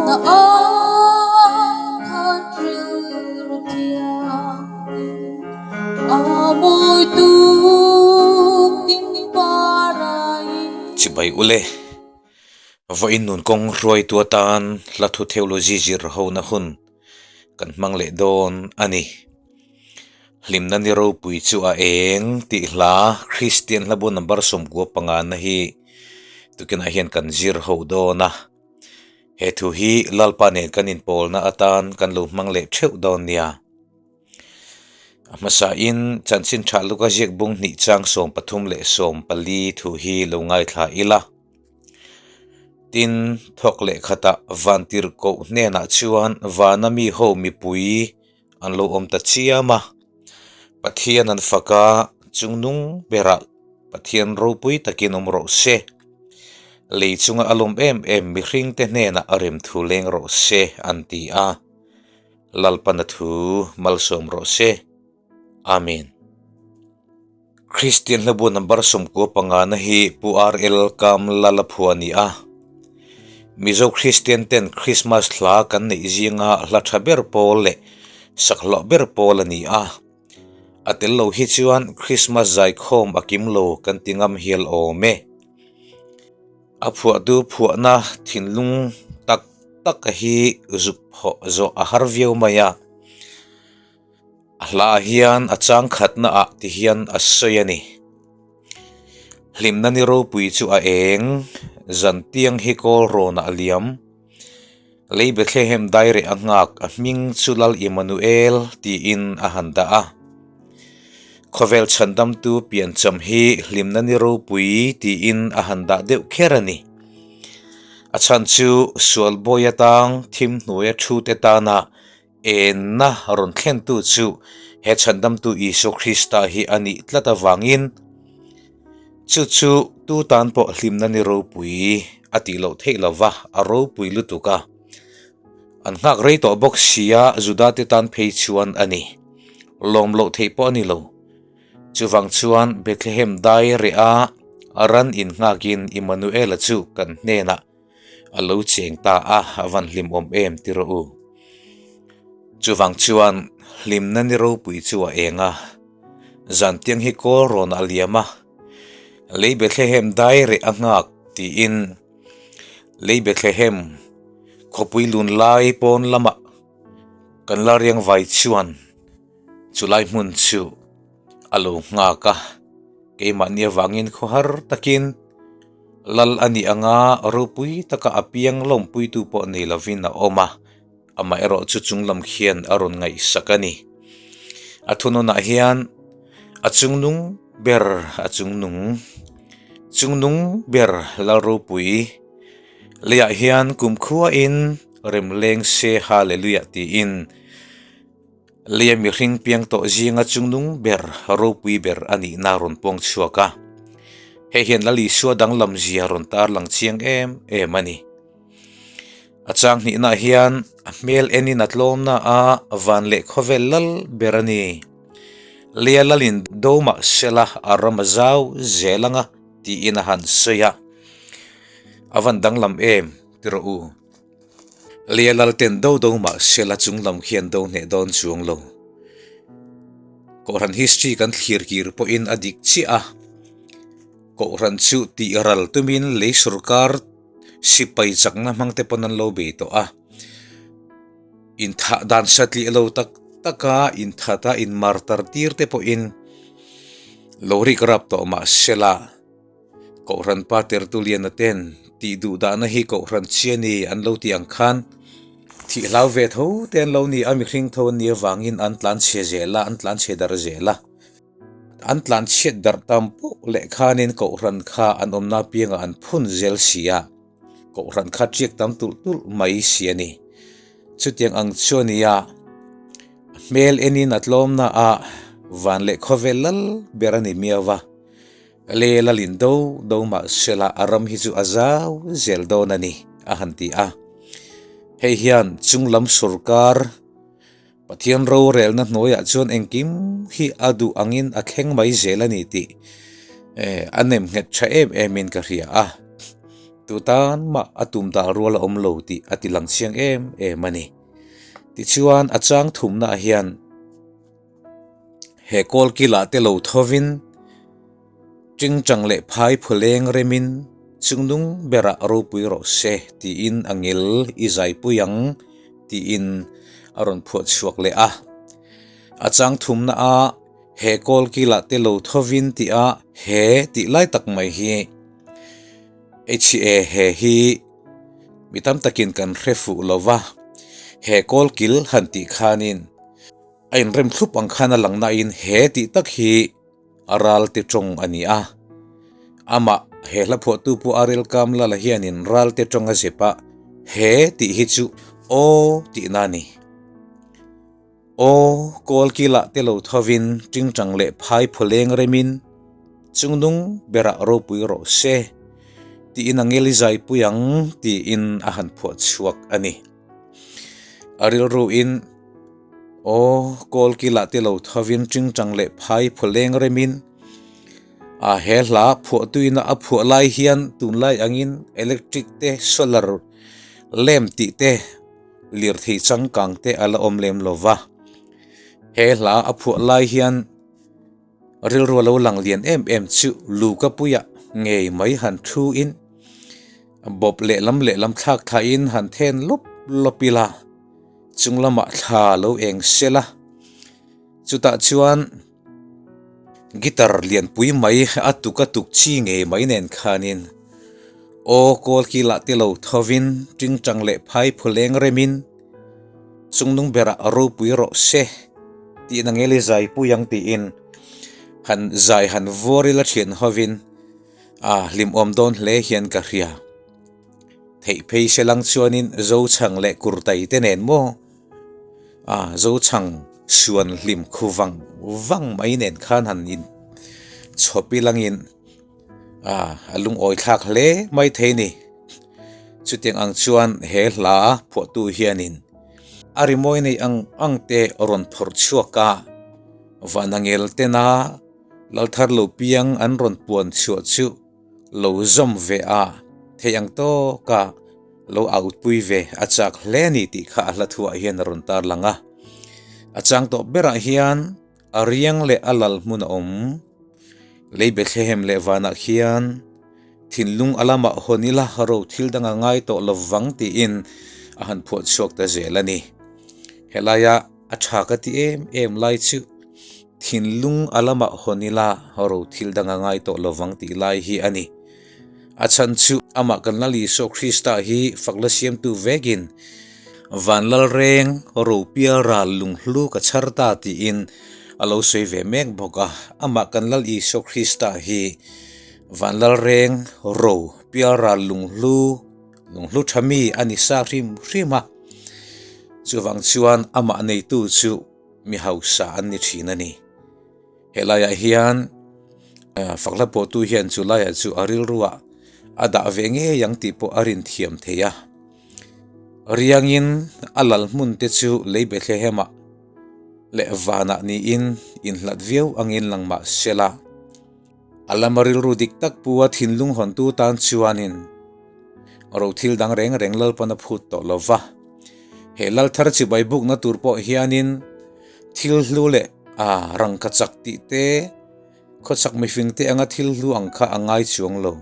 Na ai khat rilru thianghlim a mawi tuk ding parai. Chibai ule, vawiin nun kawng hruaitu atan hla thu theology zir hona hun kan hmang leh dawn a ni. Hlimna ni ropui chu a eng tih hla Kristian hlabu number 95 na hi tukinah hian kan zir ho dawn a. He thu hi Lalpa nen kan inpawlna atan kan lo hmang leh theuh dawn nia. A hmasain chanchin tha luka ziak bung hnih chang 34 thu hi lo ngaithla ila. Tin, thawk leh khatah Vantirhkoh hnenah chuan vana mi ho mipui an lo awm ta chiam a. Pathian an fak a, chungnung berah Pathian ropui takin awm rawh se. Lei chunga a lawm em em mihringte hnenah a rem thu leng rawh se an ti a. Lalpana thu malsawm rawh se. Amen. Kristian hlabu number 95 na hi Pu RL Kamlala phua a ni a. Mizo Kristian ten Krismas hla kan neih zinga hla tha ber pawl leh sakhlawh ber pawl a ni a. A tel lo hi chuan Krismas zaikhawm a kim lo kan ti ngam hial awm e. A phuahtu phuahna thinlung tak tak hi zuk phawh zawh a har viau mai a. A hla hian a chang khatna ah ti hian a sawi a ni. Hlimna ni ropui chu a eng, zan tiang hi kawl rawn ah a liam. Lei Bethlehem daireh a nghak a hming chu Lal Immanuel tiin a han dah a. Khawvel chhandamtu piancham hi hlimna ni ropui tiin a han dah deuh kher a ni. A chhan chu sual bawi atang thim hnuaia thu te tana Enna rawn thlentu chu he chhandamtu Isua Krista hi a nih tlat avangin chu chu tu tan pawh hlimna ni ropui a tih loh theih lova, a ropui lutuk a. An nghak rei tawh bawk sia Juda te tan phei chuan a ni. Lawm loh theih pawh a ni lo. Chuvang chuan Bethlehem dai reh a ran innghakin Immanuela chu kan hnenah A lo cheng ta a, a van hlimawm em ti rawh u. Chuvang chuan hlimna ni ropui chu a eng a, zantiang hi kawl rawn a liam a, Lei Bethlehem dai reh a nghak tiin Lei Bethlehem khawpui lun lai pawn lamah kan la riang vai chuan chulai hmun chu a lo nghak a, keimahni avangin khawhar takin Lal a nih anga ropui taka a piang lawmpuitu pawh nei lovin a awm a, amaherawh chu chunglam khian a rawn ngaihsak a ni. A thunawnah hian a chungnung ber a chungnung, chungnung ber Lal ropui leiah hian kumkhuain remleng se Hallelujah tiin Leia mihring piang tawh zinga chungnung ber, ropui ber a nihna rawn pawng chhuak a. Hei hian Lal Isua danglam zia rawn tarlang chiang em em a ni. A chang hnihnaah hian a hmel enin a tlawmna a van leh khawvel lal ber a ni. Leia lalin do mah sela a ram a zau zel anga tiin a han sawi a. A van danglam em ti rawh u. Lia lal ten do do mah sela chung lam khian do hneh dawn chuang lo. Kohhran history kan thlir kir pawhin a dik chiah a, Kohhran chu tih ral tumin lei sorkar sipai chakna hmang te pawn an lo bei tawh a. Inthah dan satliah lo tak taka inthat a inmartar tir te pawhin lo rik rap tawh mah sela. Kohhran pa Tertullian-a ten tih duh dahna hi Kohhran chi a ni an lo tih ang khan thih hlau ve tho te an lo ni a, mihring tho an nih avangin an tlan chhe zel a, an tlan chhe darh zel a. An tlan chhiat darh tam pawh leh khanin Kohhran kha an awmna apiangah an phun zel si a, Kohhran kha ṭiak tam tulh tulh mai si a ni. Chutiang ang chu a ni a, hmel enin a tlawmna a van leh khawvel lal ber a ni miau va. Le lalin do do mah sela a ram hi chu a zau zel dawn a ni, a han ti a. Hei hian chunglam sorkar Pathian rorelna hnuaiah chuan engkim hi a duh angin a thleng mai zel a ni tih a nem nghet tha em emin ka hria a. Tu tan mah a tum dal rual a awm lo tih a ti lang chiang em em a ni. Tichuan a chang thumnaah hian he kawl kilah te lo thovin Tingtang leh phai phuleng remin chungnung berah ropui rawh se tiin a ngil i zaipui ang tiin a rawn phuah chhuak leh a. A chang thumna a he kawl kilah te lo thovin tih a he tih lai tak mai hi HA he hi mi tam takin kan hre fuh lo va, he kawl kil han tih khanin a inrem thlup ang khan a lang nain he tih tak hi A ralte tawng a ni a. Amah, he hla phuahtu Pu Arel Kamlala hianin ralte tawng a zep a, he tih hi chu aw tihna a ni. Aw, kawl kilah te lo thovin tingtang leh phai phawleng remin chungnung berah ropui rawh se tiin a ngeli zaipui ang tiin a han phuah chhuak a ni. A rilruin. Aw, kawl kilah te lo thovin tingtang leh phai phawleng remin a he hla phuahtuina a phuah lai hian tunlai angin electric te solar lem tih te lirthei changkang te a la awm lem lo va. He hla a phuah lai hian rilru a lo lang lian em em chu Luka puia ngei mai han thu in bawp lehlam lehlam thlak thain han then lawp lawp ila. Chung lamah thla lo eng sel a, chutah chuan guitar lianpui mai a tuk a tuk chi ngei mai nen khanin aw kawl kilah te lo thovin tingtang leh phai phuleng remin chungnung berah a ropui rawh se tih na ngeli zaipui ang tiin han zai han vuar ila thian hovin a hlimawm dawn hle hian ka hria. Theih phei se lang chuanin Zochhang leh Kurtai te nen maw? Ah, Zochhang suan hlim khu vang vang mai nen khan han in chhawp i langin ah, a lungawi thlak hle mai thei ni. Chutiang ang chuan he hla phuahtu hianin a rimawi nei ang ang te rawn phawrh chhuak a, Vanangel tena Lalthar lo piang an rawn puan chhuah chu lo zawm ve a, thei ang tawka lo autpui ve a chak hle a ni tih kha a hla thuah hian a rawn tarlang a. A chang tawh berah hian a riang leh a lal hmun a awm. Lei Bethlehem leh vanah khian thinlung a lamah hawn ila ro thil dang a ngai tawh lo vang tiin a han phuah chhuak ta zel a ni. Helaia A tha ka ti em em lai chu thinlung a lamah hawn ila ro thil dang a ngai tawh lovang tih lai hi a ni. A chhan chu amah kan Lal Isua Krista hi fak la siamtu vekin van lal reng ro pial ral lunghlu ka chhar ta tiin a lo sawi ve mek bawk a. Amah kan Lal Isua Krista hi van lal reng ro pial ral lunghlu Lunghlu tha mi a ni sa hrim hrim a, chuvang chuan amah neitu chu mi hausa an ni thin a ni. Helaiah hian fakhla pawhtu hian chu laiah chu a rilruah a dah ve ngei ang tih pawh a rin thiam thei a. Riangin a lal hmun te chu lei Bethlehemah leh vanah niin inhlat viau angin lang mah sela. A lama rilru dik tak pu a thinlung hawntu tan chuanin ro thil dang reng reng Lalpan a phut tawh lo va. He lal thar chibai bukna tur pawh hianin thil hlu leh a rangkachak tih te, khawchhak mifing te anga thil hlu ang kha a ngai chuang lo.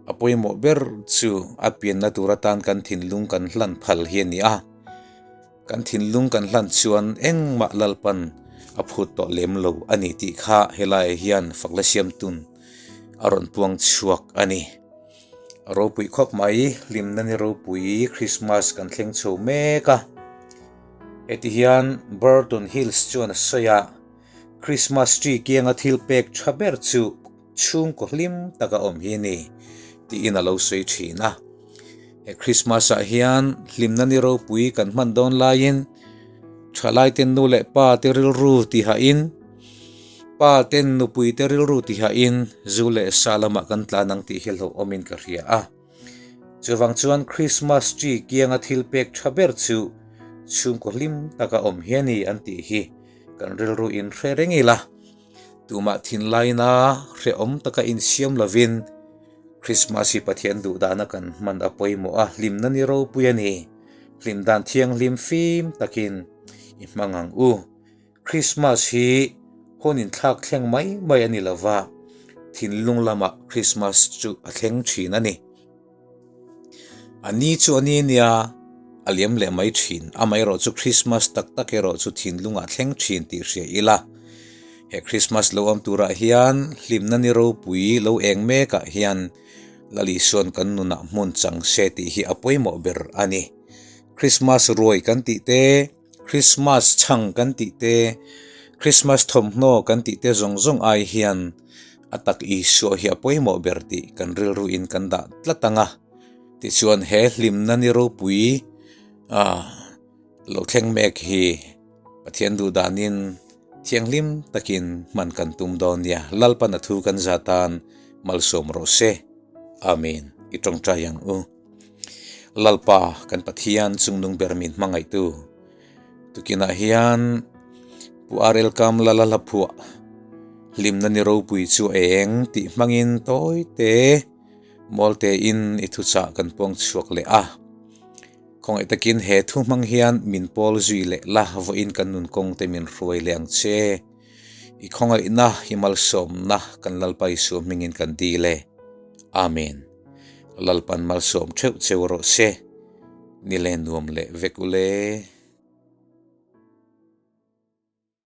A pawimawh ber chu a pianna tur atan kan thinlung kan hlan phal hi a ni a. Kan thinlung kan hlan chuan engmah Lalpan a phut tawh lem lo a ni tih kha helaiah hian fakla siamtun a rawn puang chhuak a ni. A ropui khawp mai, hlimna ni ropui Krismas kan thleng chho mek a. Heti hian Burton Hills chuan a sawi a, Krismas tree kianga thil pek tha ber chu chhungkaw hlim taka awm hi a ni tiin a lo sawi thin a. He Christmas ah hian hlimna ni ropui kan hman dawn laiin thalai ten nu leh pa te rilru tihain pa ten nupui te rilru tihain zu leh sa lamah kan tlan ang tih hi hlauhawmin ka hria a. Chuvang chuan Christmas tree kianga thil pek tha ber chu chhungkaw hlim taka awm hi a ni an tih hi kan rilru in hre reng ila. Tumah thinlaina hrehawm taka insiam lovin. Krismas hi Pathian duh dana kan hman a pawimawh a, hlimna ni ropui a ni. Hlim dan thianghlim fim takin i hmang ang u. Krismas hi hun inthlak thleng mai mai a ni lo va, thinlung lamah Krismas chu a thleng thin a ni. A ni chu a ni nia, a liam leh mai thin. Amaherawh chu Krismas tak tak erawh chu thinlungah thleng thin tih hria ila. He Krismas lo awm turah hian hlimna ni ropui lo eng mekah hian Lal Isua'n kan nunah hmun chang se tih hi a pawimawh ber a ni. Krismas ruai kan tih te, Krismas chhang kan tih te, Krismas thawmhnaw kan tih te zawng zawng ai hian a tak Isua hi a pawimawh ber tih kan rilruin kan dah tlat ang a. Tichuan he hlimna ni ropui ah lo thleng mek hi Pathian duh danin thianghlim takin hman kan tum dawn nia. Lalpan a thu kan za tan malsawm rawh se. Amen. I tawngtai ang u. Lalpa kan Pathian chungnung ber min hmangaihtu tukinah hian Pu RL Kamlala hla phuah hlimna ni ropui chu a eng tih hmangin tawi te mual tein i thuchah kan puang chhuak leh a. Khawngaih takin he thu hmang hian min pawl zui leh la vawiin kan nun kawng te min hruai leh ang che. I khawngaihna i malsawmna kan Lalpa Isua hmingin kan dil e. Amen. Lalpan malsawm theuh cheu rawh se. Ni le nuam leh vek u le.